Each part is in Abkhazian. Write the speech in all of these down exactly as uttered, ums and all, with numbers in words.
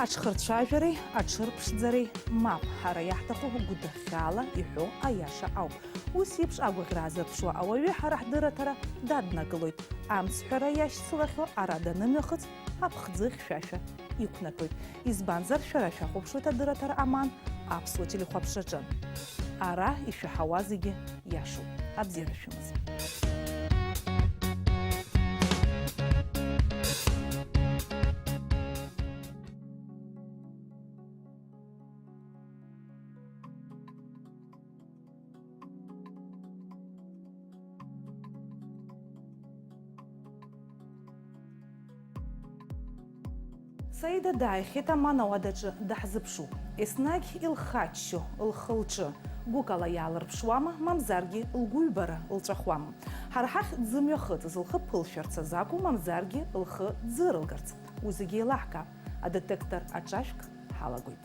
Аҽхырцәажәареи аҽырԥшӡареи мап, ҳара иаҳҭаху гәыдыхьала иҳәо аиаша ауп. Ус еиԥш агәаӷьра зырԥшуа ауаҩы ҳара ҳдырраҭара даднакылоит. Амцҳәара иашьцылахьоу ара данымҩахыҵ, аԥхӡы хьшәашәа иқәнаҭәоит. Избанзар, шәара шәахәаԥшуеит адырраҭара Аман аԥсуа телехәаԥшраҿы. Ара ишәаҳауа зегьы иашоуп. Абзиара шәымаз. Саида дааихьеит Аман ауадаҿы даҳзыԥшуп. Еснагь илхаччо, лхы-лҿы, гәыкала иаалырԥшуама, мамзаргьы лгәыҩбара лҵәахуама? Ҳара ҳахь дзымҩахыҵыз лхы ԥылшәарц азакәу, мамзаргьы лхы дзырылгарц? Уи зегьы еилаҳкаап адетектор аҿажәк. Ҳалагоит.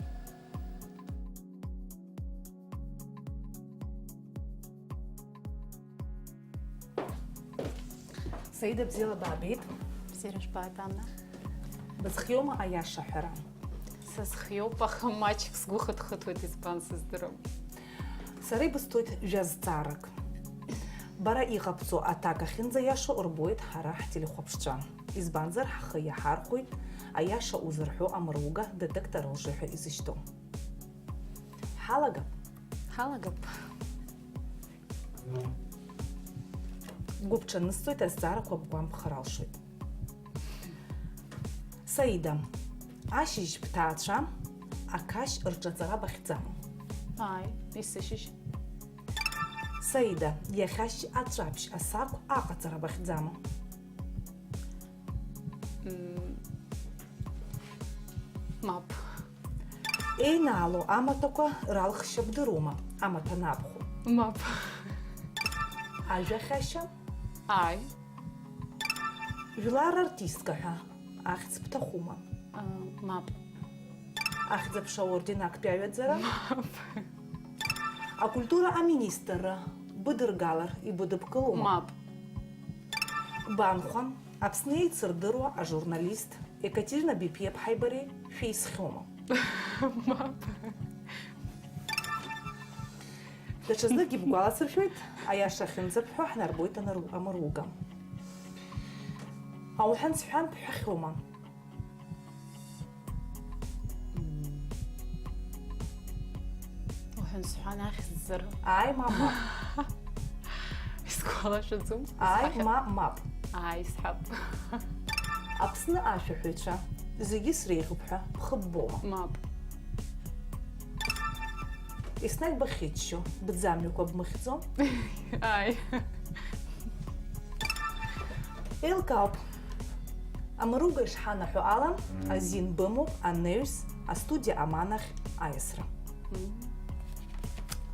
Саида, бзиала баабеит. Бзиара жәбаатәа, Анна. Бызхиоума аиаша аҳәара? Сызхиоуп, аха маҷк сгәы хыҭхыҭуеит, избан сыздырам. Сара ибысҭоит жәа зҵаарак. Бара иҟабҵо аҭак ахьынӡаиашоу рбоит ҳара ҳтелехәаԥшцәа. Избанзар, ҳхы иаҳархәоит, аиаша узырҳәо амруга детектор лжи ҳәа изышьҭоу. Ҳалагап? Ҳалагап. Бгәыбҽанысҵоит, азҵаарақәа бгәамԥхар алшоит. Саида, ашьыжь бҭаацәа ақашь рҿаҵара бахьӡама? Ааи, есышьыжь. Саида, иахьа ашьыжь аҵәаԥшь асакә аҟаҵара бахьӡама? Мм, мап. Еинаало амаҭәақәа ралхшьа бдыруама, амаҭәа анабхәа? Мап. Ажәа хьашьа? Ааи. Жәлар артистка ҳәа ахьӡ бҭахума? А, мап. Ахьӡ-аԥша орден актәи аҩаӡара? Мап. Акультура аминистрра быдыргалар ибыдыбкылома? Мап. Банхәа, Аԥсны еицырдыруа ажурналист Екатерина Беԥиаԥҳаи бареи шәеисхьоума? Мап. Даҽазныкгьы бгәаласыршәоит, аиаша ахьынӡабҳәо ҳнарбоит анару-, амаруга. Ауҳәан-сҳәан бҳәахьоума? Уҳәан-сҳәан ахьӡзар. Ааи, мап, мап. Исгәалашәаӡом. Ааи, исҳәап. Мап, мап. Ааи, исҳәап. Аԥсны ашәаҳәаҩцәа зегьы среиӷьуп ҳәа бхы ббома? Мап. Еснагь бахьыччо, бӡамҩақәа бмыхьӡо? Ааи. Еилкаауп. Амаруга ишҳанаҳәо ала, азин бымоуп анаҩс астудиа Аманахь аиасра. Мм.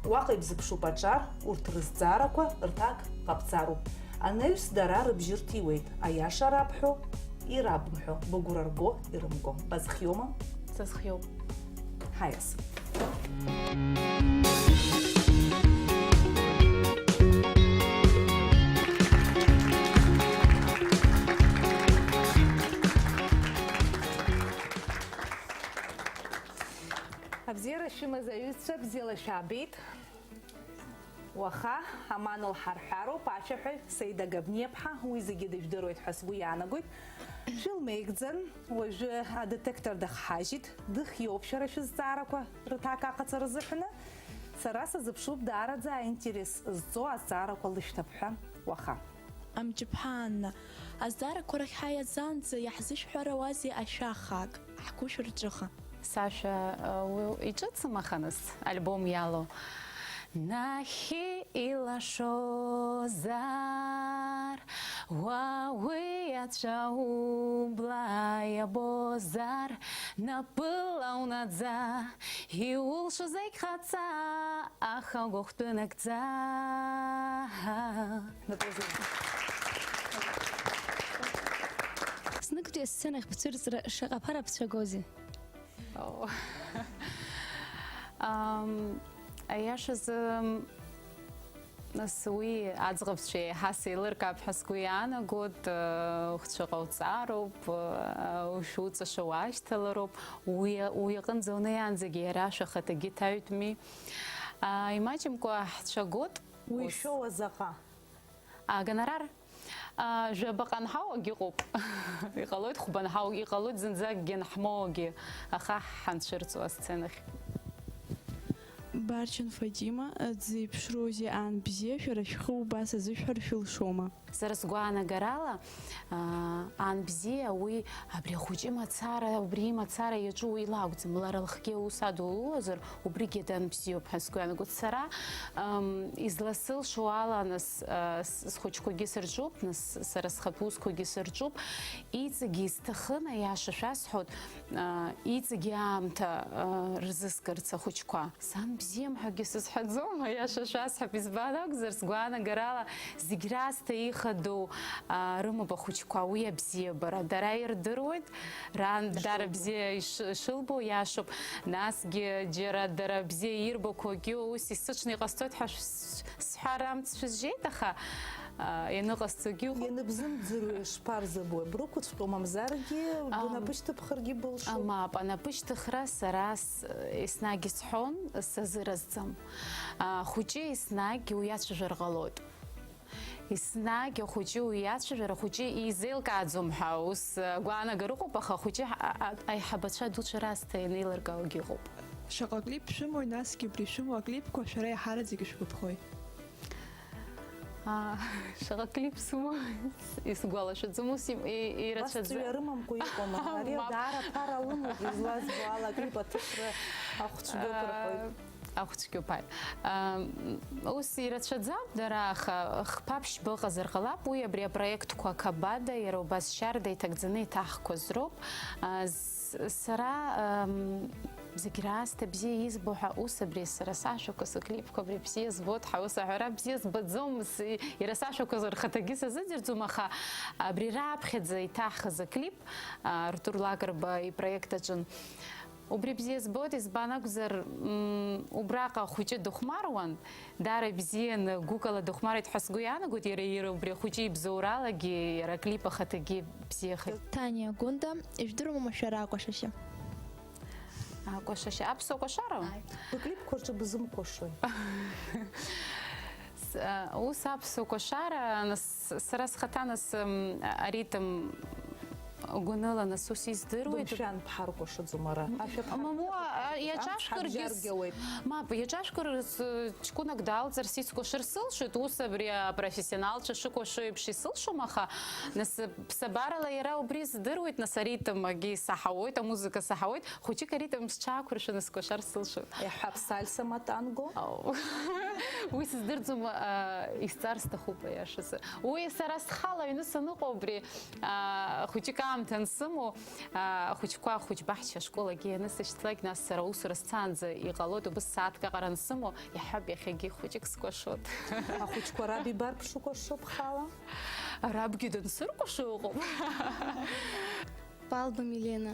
Уаҟа ибзыԥшуп аҿар, урҭ рызҵаарақәа рҭак ҟабҵароуп. Анаҩс дара рыбжьы рҭиуеит, аиаша рабҳәо, ирабымҳәо, быгәра рго, ирымго. Базхиоума? Сазхиоуп. Ҳаиас. Абзиара шәымаз, аҩызцәа, бзиала шәаабеит. Уаха аман лҳарҳәароуп ашәаҳәаҩ Саида Габниаԥҳа, уи зегьы дыжәдыруеит ҳәа сгәы иаанагоит. Шәылмеигӡан, уажәы адетектор дахҳажьит, дыхиоуп шәара шәызҵаарақәа рыҭак аҟаҵара азыҳәаны. Сара сазыԥшуп даараӡа аинтерес зҵоу азҵаарақәа лышәҭап ҳәа уаха. Амҷыԥҳа Анна, азҵаарақәа рахь ҳаиаӡаанӡа иаҳзышәҳәарауазеи ашәа хаак, ҳгәы шәырҿыха? Сашәа, уи иҿыцым, аха нас, альбом иалоу. Нахьхьи илашозар, уа уи иацәа убла иабозар, напыла унаӡа, иулшо зегь хаҵа, аха угәахәтәы нагӡа. Зныктәи асценахь бцәырҵра шаҟа ԥара бцәагозеи? Оо. Ам, аиашазы, Нас уи аӡӷабцәа еиҳа сеилыркаап ҳәа сгәы иаанагоит, э, ухцәа ҟауҵароуп, э, ушәуҵаша уашьҭалароуп, уи, уи аҟынӡа унеиаанӡагьы иара шәахаҭагьы ҭаҩтәми. А, имаҷымкәа ҳцәагоит. Уи ус. Шәоуа заҟа? Агонорар? А, жәаба ҟанҳауагь ыҟоуп. Иҟалоит хәба нҳауагь, иҟалоит зынӡакгьы нҳмоуагьы, аха ҳанцәырҵуа асценахь. Барчан Фатима, дзеиԥшроузеи аан бзиа, шәара шәхы убас азышәҳәар шәылшома? Сара сгәаанагарала, аа, аан бзиа уи абри ахәыҷы имацара, убри имацара иаҿу уи лакәӡам, лара лхгьы аус адулозар, убригьы дан бзиоуп ҳәа сгәы иаанагоит. Сара, ам, изласылшо ала, нас, а, с-, схәыҷқәагьы сырҿуп, нас, сара схатә усқәагьы сырҿуп, иҵегьы исҭахын, аиаша шәасҳәоит, а, иҵегьы аамҭа, а, рзыскырц ахәыҷқәа. Сан бзиам ҳәагьы сызҳәаӡом, аиаша шәасҳәап, избан акәзар, сгәаанагарала, зегь раасҭа ихадоу, а, рымоуп ахәыҷқәа, уи абзиабара. Дара ирдыруеит, ран дара бзиа иш-, ишылбо, иашоуп. Насгьы џьара дара бзиа ирбақәогьы ус исыҽны иҟасҵоит ҳәа шәс-, сҳәар амц шәызжьеит, аха, а, ианыҟасҵогьы ыҟоуп. Ианыбзымдыруа ишԥарзабуеи? Брықәыҵәҟьоу, мамзаргьы, ам, бнапышьҭыԥхаргьы былшоуп. Мап, анапышьҭыхра сара с-, еснагь исҳәон, сазыразӡам. Ахәыҷы еснагь уи иацәажәар ҟалоит. Еснагь ахәыҷы уи иацәажәар, ахәыҷы изеилкааӡом ҳәа ус, а, гәаанагара ыҟоуп, аха ахәыҷы ҳа-, а-, а-, аиҳабацәа дуцәа раасҭа ианеилыркаауагьы ыҟоуп. Шаҟа клип шәымои, насгьы убри шәымоу аклипқәа шәара иаҳараӡак ишәгәаԥхои? А, шаҟа клип сымоу, исгәалашәаӡом, ус им-, и-, ирацәаӡа-. Уа сҵҩа рымамкәа иҟоума? Ари мап. Даара аԥара лымоуп, излазбо ала, аклип аҭыхра ахәцәгьоуп рҳәоит. А, ахәцәгьоуп, ааи. А, м, ус ирацәаӡам дара, аха хԥа-ԥшьба ыҟазар ҟалап, уи абри апроектқәа Қабада, иара убас Шьарда иҭагӡаны иҭаҳхқәаз роуп. А, с-, сара, ам, зегь раасҭа бзиа избо ҳәа, ус абри сара сашәақәа, сыклипқәа абри бзиа збоит ҳәа, ус аҳәара бзиа збаӡом, с-, иара сашәақәа рхаҭагьы сазыӡырӡом, аха абри раԥхьаӡа иҭаҳхыз аклип, а, Артур Лакрба ипроект аҿын. Убри бзиа збоит, избан акәзар, м, убраҟа ахәыҷы дыхәмаруан, даара ибзианы, гәыкала дыхәмарит ҳәа сгәы иаанагоит, иара, иара убри ахәыҷы ибзоуралагьы, иара аклип ахаҭагьы бзиахеит. Таниа Гәында, ижәдыруама шәара акәашашьа? Акәашашьа, аԥсуа кәашара? Ааи. Быклипқәа рҿы бзымкәашои? С-, а, ус аԥсуа кәашара, нас, сара схаҭа, нас, м, аритм гәаныла, нас, ус издыруеит. Бымшәан, бҳаркәашаӡом ара. Ашәа бҳаркәашаӡом. Мамоу, а, иаҿашәкыргьы с-, ҳабжьаргьауеит. Мап, иаҿашәкыр с-, ҷкәынак даалҵыр сицкәашар сылшоит, ус абри апрофессионалцәа шыкәашо еиԥш исылшом, аха, нас, ԥсабарала иара убри здыруеит, нас, аритмгьы саҳауеит, амузыка саҳауеит, хәыҷык аритм сҽаақәыршәаны скәашар сылшоит. Иаҳҳәап, сальса ма танго? Ау. Уи сыздырӡом, а, исҵар сҭахуп, аиашазы. Уи сара схала аҩны саныҟоу абри, а, хәыҷык аамҭа ансымоу, а, ахәыҷқәа ахәыҷбаҳча ашкол агьы ианысышьҭлак, нас сара аусура сцаанӡа иҟалоит, убыс сааҭк аҟара ансымоу, иаҳҳәап, иахьагьы хәыҷык скәашоит. Ахәыҷқәа раб ибар бшыкәашо бхала? Рабгьы дансыркәашо ыҟоуп. Палба Милена,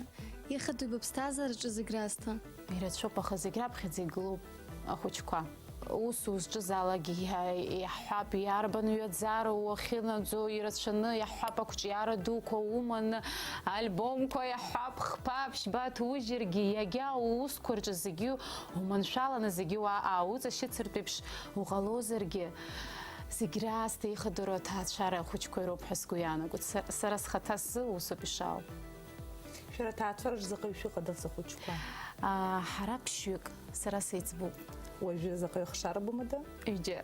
ихадоу быԥсҭазаараҿы зегь раасҭа? Ирацәоуп, аха зегь раԥхьаӡа игылоуп ахәыҷқәа. Ус узҿыз алагьы иа-, иаҳҳәап, иарбан ҩаӡароу уахьынаӡо, ирацәаны иаҳҳәап, ақәҿиара дуқәа уманы, альбомқәа иаҳҳәап, хԥа-ԥшьба ҭужьыргьы, иагьа уусқәа рҿы зегьы уманшәаланы, зегьы уа аауҵашьыцыртә еиԥш уҟалозаргьы, зегь раасҭа ихадоу аҭаацәара ахәыҷқәа ироуп ҳәа сгәы иаанагоит. Са-, сара схаҭа сзы усоуп ишаау. Шәара аҭаацәараҿ заҟаҩ шәыҟадаз ахәыҷқәа? Аа, ҳара ԥшьҩык, сара сеиҵбуп. Уажәы заҟаҩ ахшара бымада? Ҩыџьа.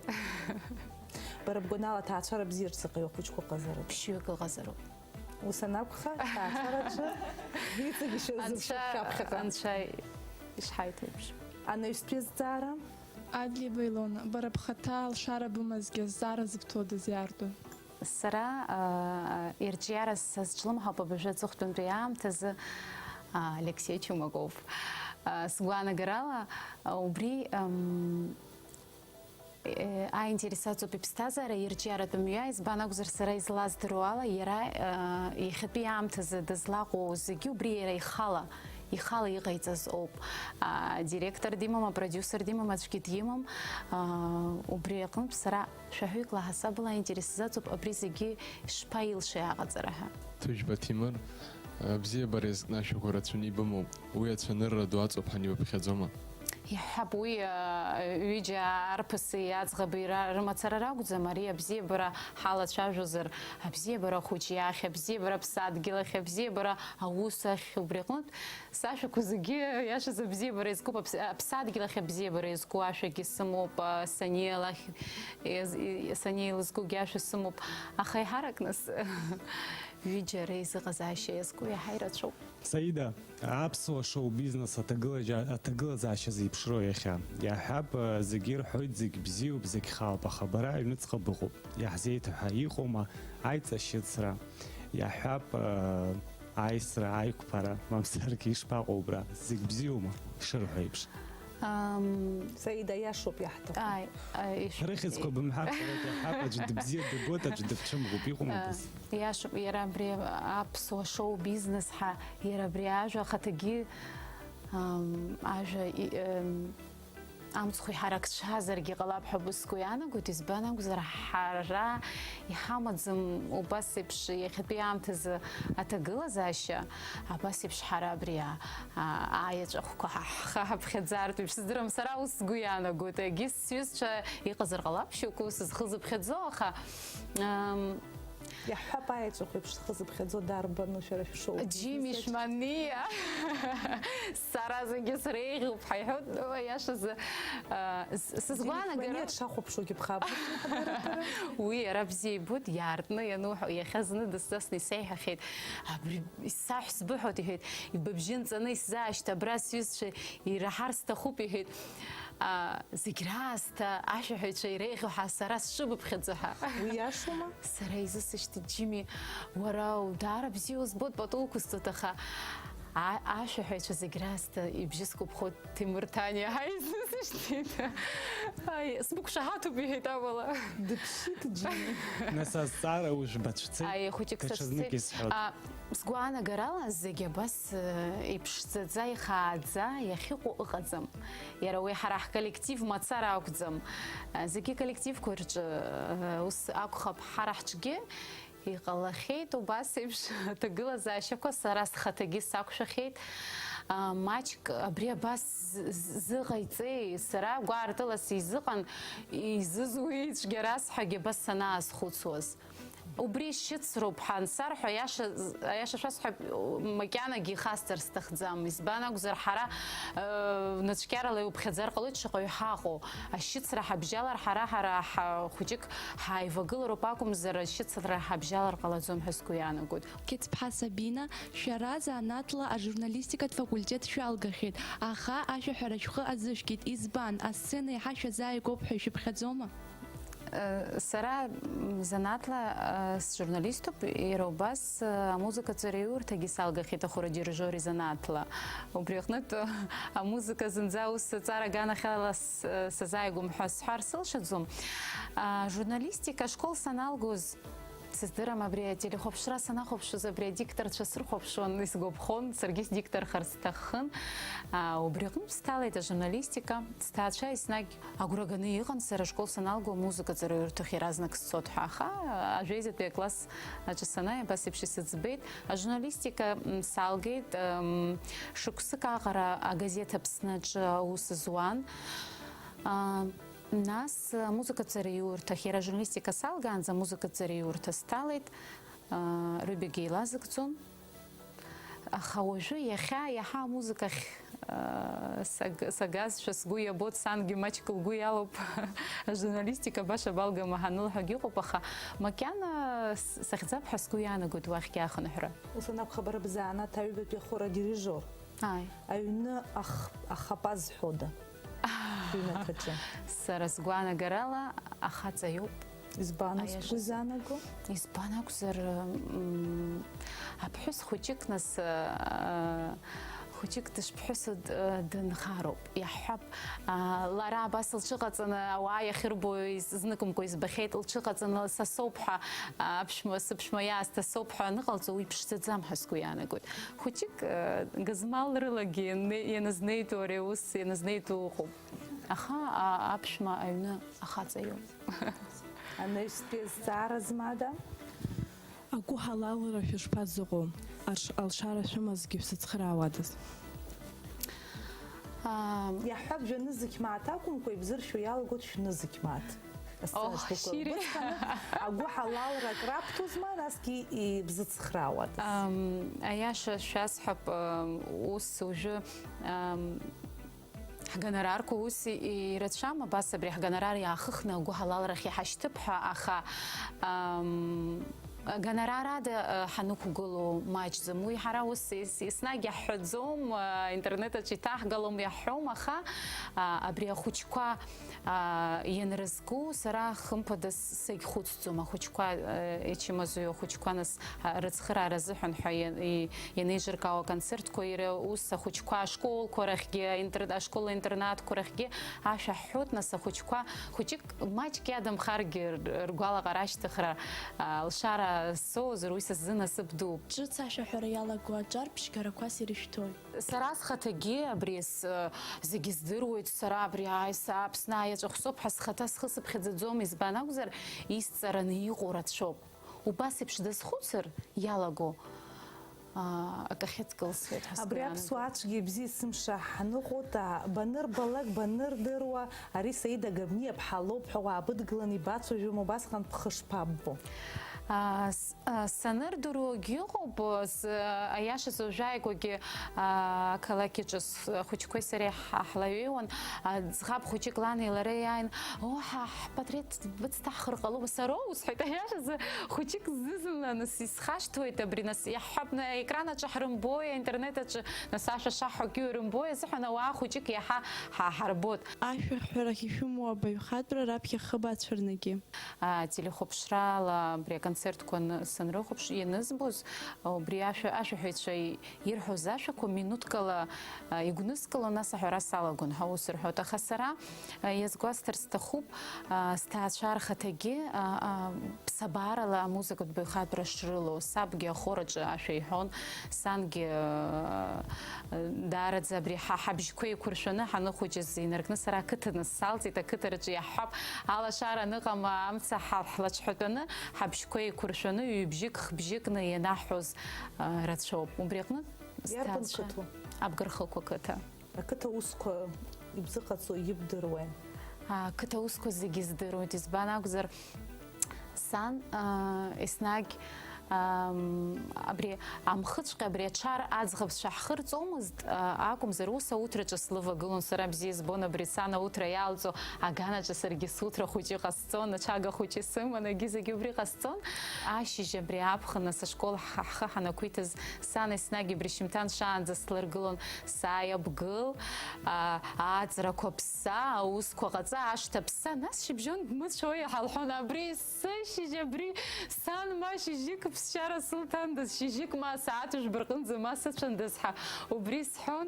Бара бгәанала, аҭаацәара бзиаҿ заҟаҩ ахәыҷқәа ыҟазароуп? Ԥшьҩык ыҟазароуп. Ус анакәха, аҭаацәараҿы иҵегь ишәырзыԥшуп Анцәа, шәаԥхьаҟа. Анцәа ишҳаиҭо еиԥш. Анаҩстәи азҵаара? Адлеиба Илона, бара бхаҭа алшара бымазгьы азҵаара зыбҭодаз иаарту? Сара, аа, ирҿиара сазҿлымҳауп абыржәы аҵыхәтәантәи аамҭазы, аа, Алексеи Чумаков, аа, сгәаанагарала, аа, убри, ам, э, аинтерес аҵоуп иԥсҭазаара ирҿиаратә мҩа, избан акәзар, сара излаздыруа ала, иара, аа, иахьатәи аамҭазы дызлаҟоу зегьы убри иара ихала Ихала иҟаиҵаз ауп. А, директор димам, апродиусер димам, аӡәгьы димам. А, убри аҟнытә сара шәаҳәаҩык ла ҳасабала аинтерес сзаҵоуп, абри зегьы шԥаилшеи аҟаҵара ҳәа. Ҭыжәба Ҭемыр, абзиабара иазкны ашәақәа рацәаны ибымоуп. Уи ацәанырра ду аҵоуп ҳәа иуԥхьаӡома? Иаҳҳәап, уи, а, ҩыџьа арԥыси аӡӷаби ра-, рымацара ракәӡам, ари абзиабара ҳалацәажәозар, абзиабара ахәыҷы иахь, абзиабара аԥсадгьыл ахь, абзиабара аус ахь, убри аҟнытә сашәақәа зегьы, иашаз, абзиабара иазкуп, аԥс-, аԥсадгьыл ахь абзиабара иазку ашәагьы сымоуп, а, саниал ахь иаз-, и-, санеилызгогьы ашәа сымоуп, аха еиҳарак нас ҩыџьа реизыҟазаашьа иазку иаҳа ирацәоуп. Саида, аԥсуа шоу-бизнес аҭагылаџьа-, аҭагылазаашьа зеиԥшроу иахьа? Иаҳҳәап, зегьы ирҳәоит, зегь бзиоуп, зегь хаауп, аха бара аҩныҵҟа быҟоуп. Иаҳзеиҭаҳәа иҟоума аиҵашьыцра? Иаҳҳәап, аисра, аиқәԥара, мамзаргьы ишԥаҟоу убра? Зегь бзиоума, ишырҳәо еиԥш? Ам, Саида, иашоуп иаҳҭаху. Ааи, ааи, иш-, Рыхьӡқәа бымҳәар, ҟалоит, иаҳҳәап, аӡә дыбзиа дыбоит, аӡә дыбцәымӷуп, иҟоума Ы, убас? Иашоуп, иара абри аԥсуа шоу-бизнес ҳәа, иара абри ажәа ахаҭагьы, ам, ажәа и-, ам, амцхә иҳарак цәазаргьы ҟалап ҳәа бысгәы иаанагоит, избан акәзар, ҳара иҳамаӡам убас еиԥш иахьатәи аамҭазы аҭагылазаашьа, абас еиԥш ҳара абри а-, а-, аеҵәахәқәа ҳа-, ҳхы ҳаԥхьаӡартә еиԥш, сыздырам, сара ус сгәы иаанагоит, егьыс сҩызцәа иҟазар ҟалап, шьоукы ус зхы зыԥхьаӡо, аха, ам, Иаҳҳәап, аеҵәахә еиԥш зхы зыԥхьаӡо дарбану шәара шәшоу? Џьими Шманиа. Сара зегьы среиӷьуп ҳәа иҳәоит, ну, аиашазы, а, с-, сызгәаанагара Џьими Шманиа дшахәаԥшуагьы ԥхаббоит. Уи иара бзиа ибоит, иаартны иануҳәо, иахьа зны дысҵасны исеиҳәахьеит, абри исаҳә сбыҳәоит, иҳәеит, ибыбжьы нҵаны исзаашьҭы, абра сҩызцәа ираҳар сҭахуп, иҳәеит. А, зегь раасҭа ашәаҳәаҩцәа иреиӷьу ҳәа сара сшыбыԥхьаӡо ҳәа. Уи иашоума? Сара изысышьҭит, Џьими, уара даара бзиа узбоит, пату уқәысҵоит, аха а-, ашәаҳәаҩцәа зегь раасҭа ибжьы сгәаԥхоит, Ҭемыр Ҭаниа ҳәа изысышьҭит. Аи, сбықәшаҳаҭуп, иҳәеит амала. Дыԥшит Џьими. Нас азҵаара ужәбацәцеит. Аи, хәыҷык даҽазнык сацәцеит. Исҳәоит. А, Сгәаанагарала, зегь абас, э, иԥшӡаӡа, ихааӡа иахьыҟоу ыҟаӡам. Иара уи ҳара ҳколлектив мацара акәӡам. Э, зегьы коллективқәа рҿы, э, ус акәхап, ҳара ҳҿгьы иҟалахьеит убас еиԥш аҭагылазаашьақәа, сара схаҭагьы сақәшәахьеит. А, маҷк абри абас з-, з-, зыҟаиҵеи, сара гәаартыла сизыҟан, изызуеи цәгьарас ҳәагьы абас санаазхәыцуаз. Убри шьыцроуп ҳәа ансарҳәа, аиаша, аиаша шәасҳәап, макьанагьы ихасҵар сҭахӡам. Избан акәзар, ҳара, э, нацәкьарала иуԥхьаӡар ҟалоит шаҟаҩ ҳаҟоу. Ашьыцра ҳабжьалар, ҳара, ҳара ҳа-, хәыҷык ҳааивагылароуп акәымзар, ашьыцра ҳабжьалар ҟалаӡом ҳәа сгәы иаанагоит. Қьецԥҳа Сабина, шәара занааҭла ажурналистикатә факультет шәалгахьеит, аха ашәаҳәара шәхы азышәкит. Избан, асцена еиҳа шәазааигәоуп ҳәа ишәыԥхьаӡома? Э, сара, м, занааҭла, э, сжурналиступ, иара убас, э, амузыкаҵараиурҭагьы салгахьеит ахәырадирижиор изанааҭла. Убри аҟнытә, э, амузыка зынӡа ус аҵара аганахьала с-, э, сазааигәам ҳәа сҳәар сылшаӡом. А, журналистика ашкол саналгоз, сыздырам, абри ателехәаԥшра санахәаԥшуаз, абри адикторцәа срыхәаԥшуан, исгәаԥхон, саргьы сдикторхар сҭахын. А, убри аҟнытә сҭалеит ажурналистика. Сҭаацәа еснагь агәра ганы иҟан, сара ашкол саналго амузыкаҵараиурҭахь иаразнак сцот ҳәа, аха ажәеизатәи акласс аҿы санааи, абас еиԥш исыӡбеит. Ажурналистика, м, салгеит, м, шықәсык аҟара агазеҭ Аԥсны аҿы аус зуан. А, нас амузыкаҵараиурҭахь, иара ажурналистика салгаанӡа амузыкаҵараиурҭа сҭалеит, а, рҩбагьы еилазыгӡон. Аха уажәы, иахьа, иаҳа амузыкахь, аа, саг-, сагазшәа сгәы иабоит, сангьы маҷк лгәы иалоуп, ажурналистика баша балгама ҳанылҳәагь ыҟоуп, аха макьана с-, сахьӡап ҳәа сгәы иаанагоит уахьгьы ахынҳәра. Ус анакәха, бара бзанааҭ аҩбатәи ахәыра дирижиор. Ааи. Аҩны ах-, ахапа зҳәода? Шәыҩнаҭаҿы. Сара сгәаанагарала, ахаҵа иоуп. Избан ус Аиаша бгәы изаанаго? Избан акәзар, м, аԥҳәыс хәыҷык нас, а, Хәыҷык дышԥҳәысу д-, дынхароуп, иаҳҳәап, аа, лара абас лҽыҟаҵаны ауаа иахьырбо из-, зныкымкәа избахьеит, лҽыҟаҵаны са соуп ҳәа, аа, аԥшәма, сыԥшәма иаасҭа соуп ҳәа аныҟалҵо, уи ԥшӡаӡам ҳәа сгәы иаанагоит. Хәыҷык, аа, гызмал рылагьы ианне-, ианазнеитәу ари аус, ианазнеитәу ыҟоуп. Аха, аа, аԥшәма аҩны ахаҵа иоуп. Анаҩстәи азҵаара змада? Агәыҳалалра шәышԥазыҟоу? Арш-, алшара шәымазгьы шәзыцхраауадаз? Аа, Иаҳҳәап, жәанызқь мааҭ акәымкәа, ибзыршәо иалагоит шәнызқь мааҭ. Ох, Асценатә гәыԥ-, шьыри. Быцханы агәыҳалалра акрабҭозма, насгьы ибзыцхраауадаз? Ам, аиаша шәасҳәап, ам, ус уажәы, ам, Ҳгонорарқәа ус и-, ирацәам, абас абри ҳгонорар иаахыхны агәыҳалалрахь иҳашьҭып ҳәа, аха, ам, гонорар ада, а, ҳанықәгылоу маҷӡам. Уи ҳара ус ес-, еснагь иаҳҳәаӡом, а, интернет аҿы иҭаҳгалом, иаҳҳәом, аха, а, абри ахәыҷқәа, а, ианрызку, сара хымԥада с-, сагьхәыцӡом. Ахәыҷқәа, а, ичымазаҩу ахәыҷқәа нас, а, рыцхыраара азыҳәан ҳәа иа-, и-, ианеиҿыркаау аконцертқәа, иара ус ахәыҷқәа ашколқәа рахьгьы, аинтер-, ашкол-интернатқәа рахьгьы ашәа ҳҳәоит, нас ахәыҷқәа хәыҷык маҷк иадамхаргьы р-, ргәалаҟара ашьҭыхра, а, лшара соуазар, уи са сзы насыԥ дууп. Ҿыц ашәаҳәара иалаго аҿар ԥшьгарақәас ирышәҭоит. Сара схаҭагьы абри с-, зегьы здыруеит, сара абри ааи, са Аԥсны ааи аҵәахә соуп ҳәа схаҭа схы сыԥхьаӡаӡом, избан акәзар, исҵараны иҟоу рацәоуп. Убас еиԥш дазхәыцыр иалаго, аа, акы ахьыдкылсуеит ҳәа Абри сгәы аԥсуа иаанагоит. Ацәгьа ибзиа есымша ҳаныҟәоит, аа, банырбалак, банырдыруа, ари Саида Габниаԥҳа лоуп ҳәа уаабыдгыланы ибацәажәома, убасҟан бхы шԥаббо? Аа, с-, аа, санырдыруагь ыҟоуп, с-, аиашазы уажәааигәагьы, аа, ақалақь аҿы с-, ахәыҷқәеи сареи ҳ-, ҳлаҩеиуан, аа, ӡӷаб хәыҷык лани лареи иааин, О, ҳа, ҳпатреҭ быцҭаҳхыр ҟалома, сароу усҳәеит, аиашазы, хәыҷык зны-зынла, нас, исхашҭуеит абри, нас, иаҳҳәап, на, аекран аҿы ҳрымбои, аинтернет аҿы, нас, ашәа шаҳҳәогьы ирымбои азыҳәан ауаа хәыҷык иаҳа ҳа-, ҳарбоит. Ашәаҳәарахь ишәымоу абаҩхатәра раԥхьа хыб ацәырнагьы. А, телехәаԥшрала абри аконцертқәа ны-, санрыхәаԥш, ианызбоз, убри ашәа-, ашәаҳәаҩцәа ирҳәоз ашәақәа минуҭкала, а, игәныскылон, нас аҳәара салагон ҳәа ус рҳәоит. Аха сара, а, иазгәасҭар сҭахуп, а, сҭаацәа рхаҭагьы, а, а, ԥсабарала амузыкатә баҩхатәра шрылоу. Сабгьы ахор аҿы ашәа иҳәон, сангьы, а, даараӡа абри ҳа-, ҳабжьқәа еиқәыршәаны ҳаныхәыҷыз инаркны сара ақыҭа ныссалҵит, ақыҭараҿы иаҳҳәап, алашара аныҟам, амца ҳа-, ҳлаҽҳәатәаны, ҳабжьқәа еиқәыршәаны, ҩыбжьык, хбжьыкны ианаҳҳәоз, а, рацәоуп. Убри аҟнытә Иарбан сҭаацәа қыҭоу? Абгархықәа қыҭа. Ақыҭа усқәа ибзыҟаҵо ибдыруеи? А, ақыҭа усқәа зегьы здыруеит, избан акәзар, сан, а, еснагь, ам, абри амхыҵәҟьа, абри аҽар аӡӷабцәа ҳхырҵомызт, а, акәымзар, ус ауҭраҿы слывагылон, сара бзиа збон абри сан ауҭра иалҵуа, аганаҿы саргьы суҭра хәыҷы ҟасҵон, аҽага хәыҷы сыман, егьи-зегьы убри ҟасҵон. Ашьыжь абри аԥхын ас ашкол ҳ-, ҳхы ҳанақәиҭыз, сан еснагь абри шьымҭан шаанӡа слыргылон, сааи абгыл, а, ааҵрақәа ԥсса, аусқәа ҟаҵа, ашҭа ԥсса, нас шьыбжьон бмыцәои ҳәа лҳәон, абри есышьыжь, абри сан ма шьыжьык ԥсшьара сылҭандаз, шьыжьык ма асааҭ жәба рҟынӡа ма сыцәандаз ҳәа убри сҳәон,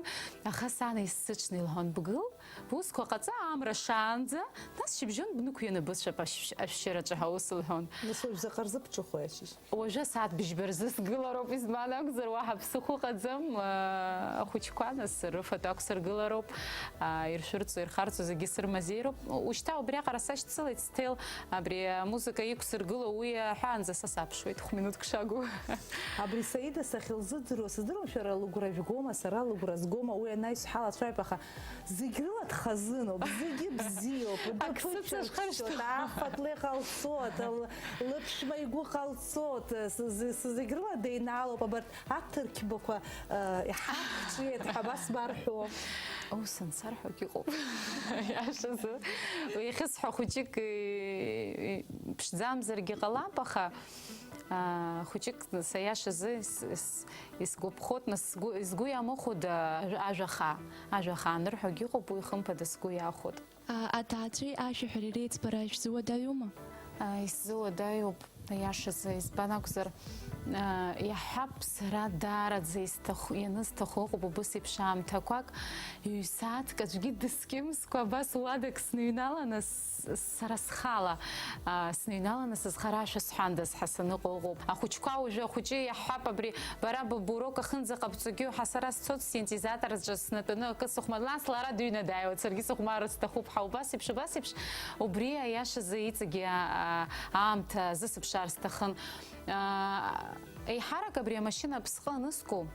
аха сан есыҽны илҳәон, бгыл, Бусқәа ҟаҵа, амра шаанӡа, нас шьыбжьон бнықәианы быцәап ашә-, ашәшьыраҿы ҳәа ус лҳәон. Нас уажә заҟа рзы бҿыхои ашьыжь? Уажәы асааҭ быжьба рзы сгылароуп, избан акәзар, уаҳа ԥсыхәа ыҟаӡам, э, ахәыҷқәа, нас рыфатә ақәсыргылароуп, а, иршәырҵо, ирхарҵо зегьы сырмазеироуп. Ушьҭа убриаҟара сашьцылеит, сҭел, абри амузыка иқәсыргыло уи аҳәаанӡа са саԥшуеит, хә-минуҭк шагу. Абри Саида сахьылзыӡырҩуа, сыздыруам, шәара лыгәра жәгома, сара лыгәра згома, уи анаҩс ҳалацәажәап, аха Зегь рыла дхазыноуп, зегьы бзиоуп, Ак дыԥышәырччоит, сыцышхаршҭуа. Афатә леиҟалҵоит, л-, лыԥшәма игәы ҟалҵоит, с-, з-, с-, зегь рыла деинаалоуп, абарҭ аҭырқьбақәа, э, иҳақәҿиеит ҳәа абас барҳәо. Ус ансарҳәогь ыҟоуп. Иашазы. Уи иахьысҳәо хәыҷык, э, э, ԥшӡамзаргьы ҟалап, аха, а, хәыҷык са иашазы с-, с-, Исгәаԥхоит, нас, сгәы, сгәы иамыхәода ажә-, ажәа хаа? Ажәа хаа анырҳәогь ыҟоуп, уи хымԥада сгәы иахәоит. А, аҭаацәеи ашәаҳәареи реиҵбара шәзыуадаҩума? А, исзыуадаҩуп, аиашазы, избан акәзар, Иаҳҳәап, сара даараӡа исҭаху, ианысҭаху ыҟоуп убыс еиԥш аамҭақәак, ҩ-сааҭк аӡәгьы дыскьымскәа абас уадак сныҩналаны, с-, сара схала, а, сныҩналаны сызхара ашәа сҳәандаз ҳәа саныҟоу ыҟоуп. Ахәыҷқәа уажәы ахәыҷы иаҳҳәап, абри бара б-, бурок ахьынӡаҟабҵогьы ҳәа сара сцоит синтезатораҿы снатәаны акы сыхәмар, нас лара дыҩны дааиуеит, саргьы сыхәмарыр сҭахуп ҳәа, убас еиԥш, убас еиԥш, убри аиашазы иҵегьы, а, аамҭа азысыԥшаар сҭахын. Аа, еиҳарак абри амашьына аԥсҟы аныску,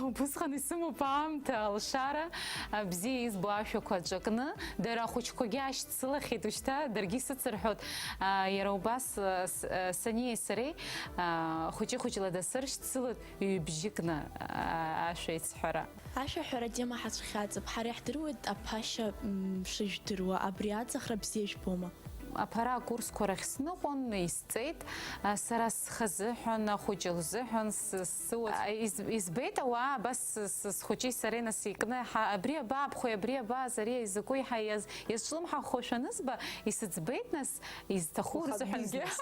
убысҟан исымоуп аамҭа, алшара, а, бзиа избо ашәақәа аҿакны, дара ахәыҷқәагьы ашьцылахьеит, ушьҭа даргьы исыцырҳәоит, а, иара убас, а, с-, а, саниеи сареи, а, хәыҷы-хәыҷла дасыршьцылоит, ҩбжьыкны, а, ашәа еицҳәара. Ашәаҳәара атема ҳацәхьаҵып, ҳара иаҳдыруеит аԥашьа, м, шыжәдыруа, абри аҵахра бзиа жәбома? Аԥара акурсқәа рахь сныҟәон, исҵеит, а, сара схазыҳәан, ахәыҷы лзыҳәан, с-, сыуа-, а, из-, избеит ауаа, абас с-, с-, схәыҷи сареи нас икны, ҳа, абри абаабхәеи, абри абааз, ари изакәи ҳәа иаз-, иазҿлымҳахошәа анызба, исыӡбеит нас, изҭаху Уаха рзыҳәангьы. Бизнес.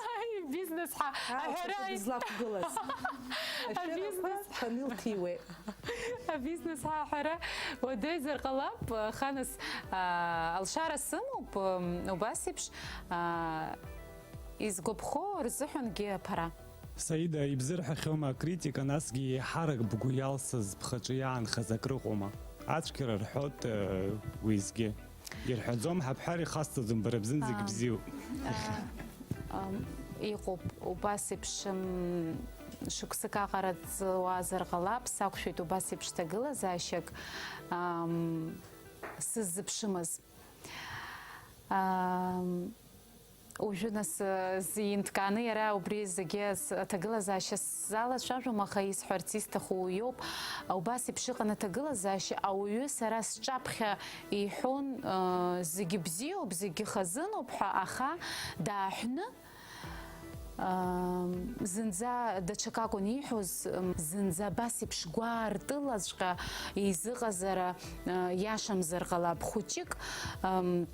Бизнес ҳа-, Ааи, аҳәара уаха дызлақәгылаз. Ашәарақәа Шамил ҭиуеит. Абизнес аҳәара уадаҩзар ҟалап, аха нас, аа, алшара сымоуп, м, убас еиԥш, аа, изгәаԥхо рзыҳәангьы аԥара. Саида, ибзырҳәахьоума акритика, насгьы еиҳарак бгәы иалсыз, бхаҿы иаанхаз акрыҟоума? Ацәгьара рҳәоит, э, уеизгьы. Ирҳәаӡом ҳәа бҳәар ихасҵаӡом, бара бзын зегь Аа. бзиоуп. Аа, ам, иҟоуп убас еиԥш, м, шықәсык аҟара ҵуазар ҟалап, сақәшәеит убас еиԥш ҭагылазаашьак, ам, сыззыԥшымыз. Ам, уажәы нас, э, зинҭкааны иара убри зегьы с-, аҭагылазаашьа сзалацәажәом, аха исҳәарц исҭаху уиоуп. Убас еиԥш ыҟан аҭагылазаашьа, ауаҩы сара сҿаԥхьа иҳәон, э, зегьы бзиоуп, зегьы хазыноуп ҳәа, аха дааҳәны, э, зынӡа даҽакакәын ииҳәоз, м, зынӡа абас еиԥш гәаартылаҵәҟьа изыҟазара, э, иашамзар ҟалап, хәыҷык, м,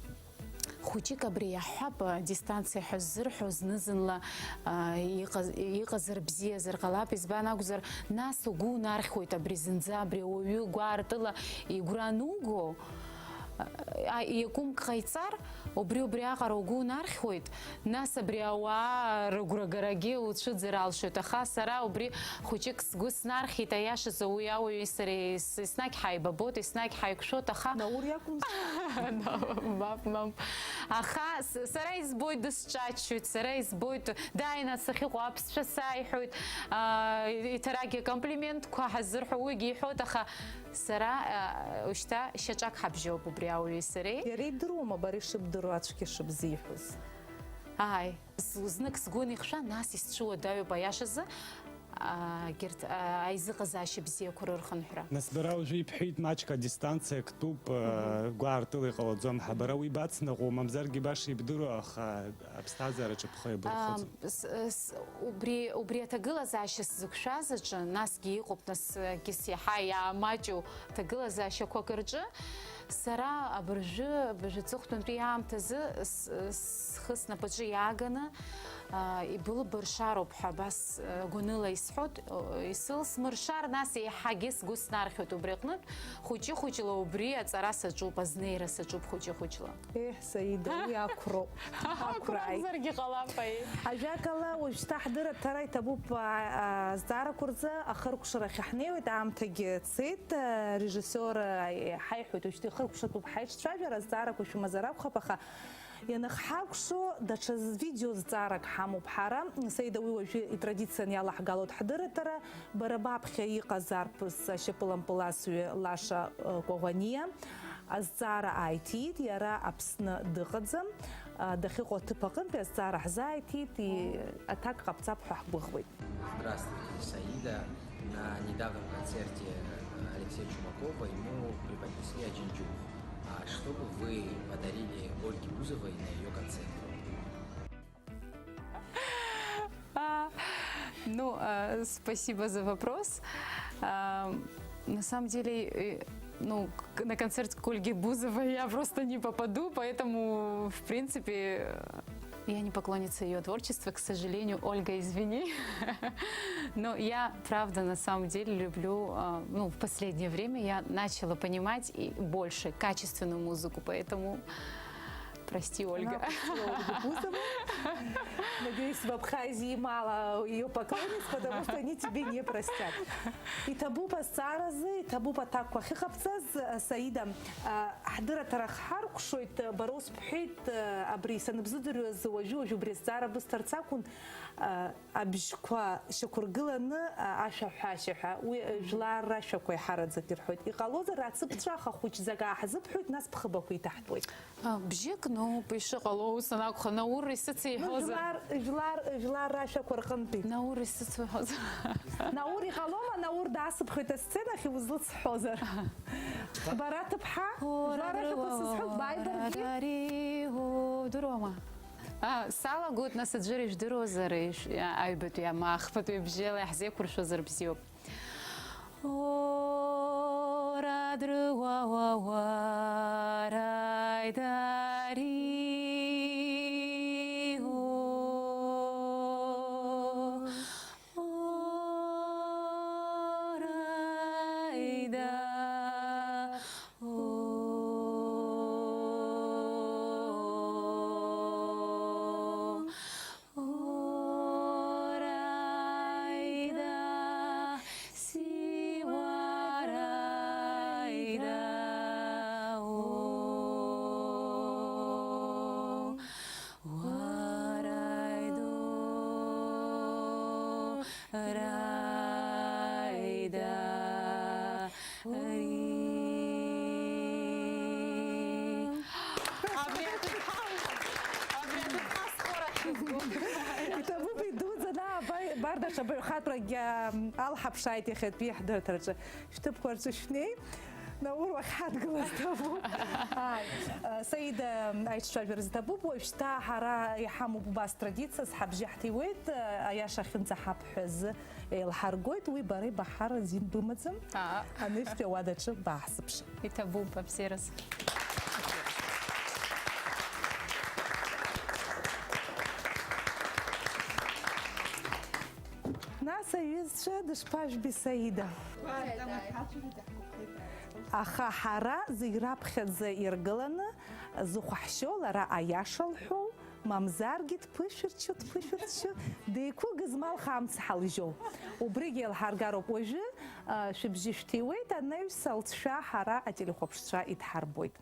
Хәыҷык абри иаҳҳәап, дистанциа ҳәа ззырҳәо зны-зынла, а, иҟаз-, иҟазар бзиазар ҟалап, избан акәзар, нас угәы унархьуеит абри зынӡа, абри ауаҩы гәаартыла игәра ануго, а, иакәымк ҟаиҵар, убри-убри аҟара угәы унархьуеит, нас абри ауаа рыгәрагарагьы уцәыӡыр алшоит, аха сара убри хәыҷык сгәы снархьит, аиашазы уи ауаҩи сареи ес-, еснагь ҳаибабот, еснагь ҳаиқәшәот, аха Наур иакәымзар? Мап, мап. Аха с-, сара избоит дысҿаччоит, сара избоит, дааины сахьыҟоу аԥсшәа саиҳәоит, аа, иҭарагьы акомплиментқәа ҳазырҳәо уигьы иҳәоит, аха сара, аа, ушьҭа шьаҿак ҳабжьоуп убри ауаҩи сареи. Иара идыруама бара ишыбдыруа ацәгьа шыбзиҳәоз? Ааи, з-, знык сгәы анихшәа, нас исцәыуадаҩуп аиашазы, аа, егьырҭ, аа, аизыҟазаашьа бзиақәа рырхынҳәра. Нас бара уажәы ибҳәеит маҷк адистанциа актәуп, аа, Мгм. гәаартыла иҟалаӡом ҳәа. Бара уи бацныҟәо, мамзаргьы баша ибдыруа, аха аԥсҭазаараҿы бхы иабырхәыцып. Ам, с-, с-, убри, убри аҭагылазаашьа сзықәшәаз аҿы, насгьы иҟоуп, нас, егьыс иаҳа иаамаҷу ҭагылазаашьақәак рҿы, сара абыржәы, абыржәы аҵыхәтәантәи аамҭазы с-, схы снапаҿы иааганы, аа, ибылбыршароуп ҳәа абас, э, гәаныла исҳәоит, э, исылсмыршар, нас еиҳагьы сгәы снархьуеит убри аҟнытә, хәыҷы-хәыҷла убри аҵара саҿуп, азнеира саҿуп хәыҷы-хәыҷла. Еҳ, Саида, уи ақәроуп. Ақәра Ақәра акәзаргьы ҟалап, аиеи. Ажәакала, уажәшьҭа ҳдырраҭара иҭабуп, а, а, азҵаарақәа рзы ахыркәшарахь ҳнеиуеит, аамҭагьы цеит, а, режиссиор, а, ҳаиҳәоит, уажәшьҭа ихыркәшатәуп ҳаиҿцәажәара, азҵаарақәа шәымазар акәхап, аха ианахҳакәшо, даҽа з-, видео зҵаарак ҳамоуп ҳара. Саида, уи уажәы итрадицианы иалаҳгалоит ҳдырраҭара. Бара баԥхьа иҟаз арԥыс ашьапылампыласҩы Лаша, э, Кәаӷәаниа азҵаара ааиҭиит, иара Аԥсны дыҟаӡам, а, дахьыҟоу аҭыԥ аҟынтәи азҵаара ҳзааиҭиит, и-, аҭак ҟабҵап ҳәа ҳгәыӷуеит. Здравствуйте, Саида. На недавнем концерте, э, Алексея Чумакова ему преподнесли аджинджу. А что бы вы подарили Ольге Бузовой на её концерте? А, ну, а, спасибо за вопрос. А, на самом деле, э, ну, к-, на концерт к Ольге Бузовой я просто не попаду, поэтому, в принципе, Я не поклонница ее творчества, к сожалению, Ольга, извини. Но я, правда, на самом деле люблю, а, ну, в последнее время я начала понимать и больше качественную музыку, поэтому прости, Ольга. Она простила Ольгу Бузову. Надеюсь, в Абхазии мало ее поклонниц, потому что они тебе не простят. Иҭабуп азҵааразы, иҭабуп аҭакқәа ахьыҟабҵаз, Саида. А, ҳдырраҭара ҳаркәшоит, бара ус бҳәеит, а, абри саныбзыӡырҩуаз уажәы-уажәы убри азҵаара бысҭарц акәын, а, абжьқәа шьақәыргыланы, а, ашәаҳәашьа ҳәа. Уи, а, жәлар рашәақәа иҳараӡак ирҳәоит. Иҟалозар, ацыԥцәа ахахәыҷӡак ааҳзыԥҳәоит, нас бхыбақәа иҭаҳтәуеит. А, бжьык ноуп ишыҟало, ус анакәха, Наур исыциҳәозар? Ну, жәлар, жәлар, жәлар рашәақәа рҟынтәи. Наур исыциҳәозар? Наур иҟалома, Наур даасыԥхьоит асценахь, иузлыцҳәозар? Бара ҭыԥҳа, жәлар рашәақәа сызҳәоит, бааибаргьы. Удыруама? А, салагоит, нас аӡәыр ижәдыруазар, ишә-, аҩбатәи ама ахԥатәи бжьыла иаҳзеиқәыршәозар бзиоуп. Ора дрыуа уа уара идариу. Ора ида. Ораида, сиуараида, о, уараидо, раида. Абри аҭыԥҳа, абри аҭыԥҳа схор ахьызго. Иҭабуп, идуӡӡаны, абар, даҽа баҩхатәракгьы, ам, алҳаԥшааит иахьатәи ҳдырраҭараҿы. Шәҭыԥқәа рҿы шәнеи, Наур уахьҳадгылаз ҭабуп. Ааи, а, Саида, аиҿцәажәара зҭабуп, уажәшьҭа ҳара иҳамоуп убас традициас, ҳабжьы ҳҭиуеит, а, аиаша ахьынӡаҳабҳәаз. Еилҳаргоит, уи бара ибаҳар азин бымаӡам. Аа. Анышәтәи ауадаҿы бааҳзыԥшын. Иҭабуп, абзиараз. Нас, аҩызцәа, дышԥажәби Саида? Аха ҳара зегь раԥхьаӡа иргыланы зыхәаҳшьоу лара аиаша лҳәоу, мамзаргьы дԥышәырччо, дԥышәырччо, деиқәыгыз ма лхы амца ҳалжьоу. Убригьы еилҳаргароуп уажәы, а, шәыбжьы шәҭиуеит, анаҩс алҵшәа ҳара ателехәаԥшцәа идҳарбоит.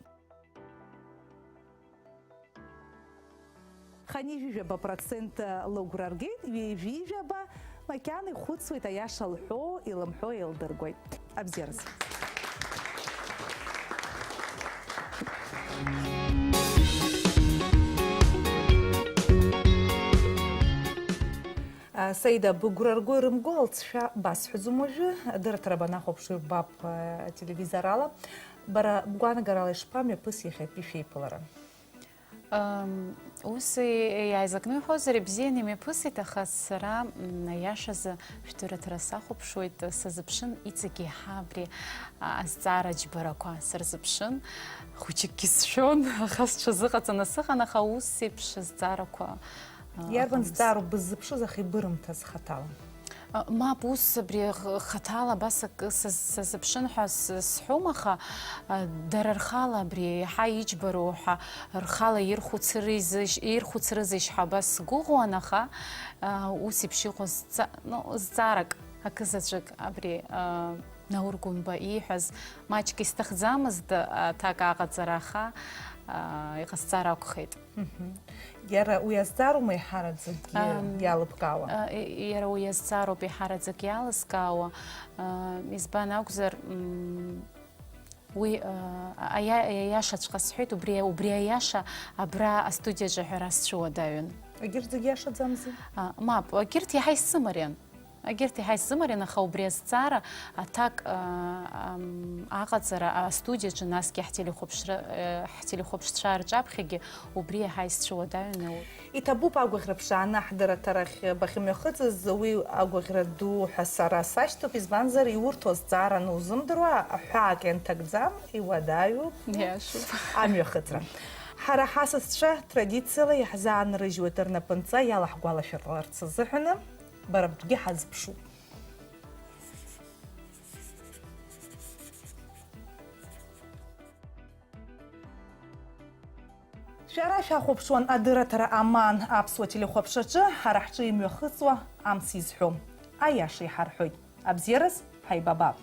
Ханижәижәаба процент лыгәра ргеит, ҩажәижәаба макьана ихәыцуеит, аиаша лҳәо, илымҳәо еилдыргоит. Абзиараз. А, Саида, быгәра рго ирымго алҵшәа басҳәаӡом уажәы, адырраҭара банахәаԥшуа иббап, а, ателевизор ала. Бара бгәаанагарала ишԥамҩаԥыси иахьатәи шәеиԥылара? Ам, ус и-, иааизакны иуҳәозар, ибзианы имҩаԥысит, аха сара, м, аиашазы, шәдырраҭара сахәаԥшуеит, сазыԥшын, иҵегь еиҳа абри, а, азҵаара џьбарақәа сырзыԥшын. Хәыҷыкгьы сшәон, аха сҽазыҟаҵаны сыҟан, аха ус еиԥш азҵаарақәа, а, Иарбан ыҟамызт. Зҵаароуп быззыԥшыз, аха ибырымҭаз хаҭала? А, мап, ус абри х-, хаҭала абас акы саз-, сазыԥшын ҳәа с-, сҳәом, аха, а, дара рхала абри еиҳа иџьбароу ҳәа рхала ирхәыцрызишь, ирхәыцрызишь ҳәа абас сгәыӷуан, аха, а, ус еиԥш иҟоу зҵа-, ну, зҵаарак акы заҵәык абри, а, Наур Гәымба ииҳәаз маҷк исҭахӡамызт, аҭак аҟаҵара, аха, а, иҟасҵар акәхеит. Мгм. Иара уи азҵаароума еиҳараӡакгьы Ам, иалыбкаауа? А, и-, иара уи азҵаароуп еиҳараӡак иалызкаауа. А, избан акәзар, м, уи, а, аиа-, аиашаҵәҟьа сҳәеит, убри, убри аиаша абра астудиаҿы аҳәара сцәыуадаҩын. Егьырҭ зегь иашаӡамзи? А, мап, егьырҭ иаҳа исзымариан. Егьырҭ иаҳа исзымариан, аха убри азҵаара аҭак, а, ам, аҟаҵара астудиаҿы, насгьы ҳтелехәаԥшра-, э, ҳтелехәаԥшцәа рҿаԥхьагьы убри иаҳа исцәыуадаҩын. Иҭабуп агәаӷьра ԥшааны ҳдырраҭарахь бахьымҩахыҵыз, уи агәаӷьра ду ҳәа сара сашьҭоуп, избанзар, иурҭо азҵаара анузымдыруа, ҳәаак ианҭагӡам, иуадаҩуп Иашоуп. Амҩахыҵра. Ҳара ҳасасцәа традициала иаҳзаанрыжьуеит рнапынҵа иалаҳгәалашәаларц азыҳәаны, бара бтәгьы ҳазԥшуп. Шәара шәахәаԥшуан адырраҭара Аман аԥсуа телехәаԥшаҿы, ҳара ҳҿы имҩахыҵуа амц изҳәо. Аиаша иҳарҳәоит. Абзиараз ҳаибабап.